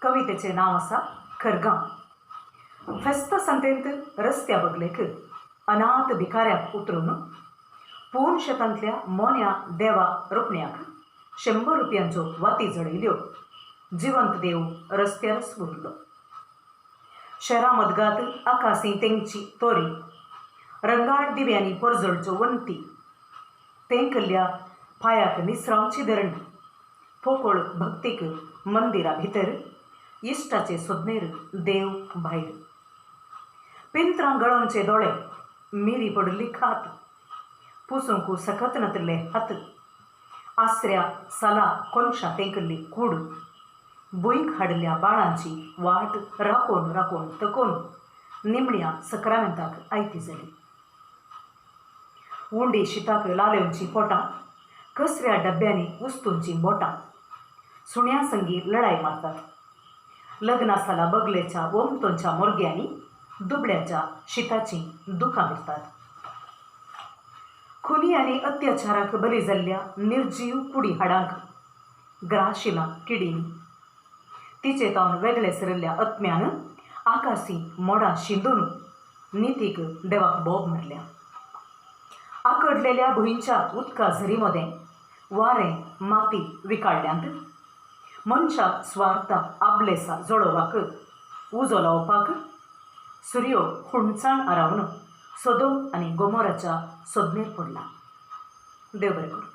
कवितेचें नांव आसा खरगां. फेस्ता सांतेंत रस्त्या बगलेक अनाथ भिकाऱ्याक उतरून पूर्ण शेतांतल्या मोन्या देवा रोपण्याक 100 रुपयांच्यो वाती जळयल्यो. जिवंत देव रस्त्यारच उरलो. शेरा मदगात आकाशी तेंगची तोरी, रंगाळ दिव्यांनी परजळच्यो वण्टी, तेंकल्ल्या पांयाक निसरावची धरणी, पोकळ भक्तीक मंदिरा भितर, इश्टाचे सोदनेर देव भायर. पिंत्रां गळोवचे दोळे, मिरी पडिल्ली खात, पुसूंक सकत नातिल्ले हात, आसऱ्या साला कोनशा तेंकल्ली कूड, भुंयक हाडिल्ल्या बाळांची वाट राखून राखून थकून निमण्या सक्रामेंताक आयती जाली. उंडी शिताक लालेवची पोटां, कसऱ्या डब्यांनी उस्तुंची बोटां, सुण्या संगी लढाई मारतात. लग्ना साला बगलेच्या ओमतोंच्या मोरग्यांनी दुबळ्याच्या शिताचीं दुखां विरतात. खुनी आनी अत्याचाराक बली जाल्ल्या निर्जीव कुडी हाडांक ग्राशिलां किडींनी. तिचे तावन वेगळे सरिल्ल्या आत्म्यान आकाशी मोडां शिंदून नितीक देवाक बोब मारल्या. आकडलेल्या भुंयच्या उदका झरी मदें वारें माती विकाळ्यांत. मनशा स्वार्था आबलेसा जळोवाक उजो लावपाक सुर्यो हुणसाण आरावन सोदोम आनी गोमोराच्या सोदनेर पडला. देव बरें करूं.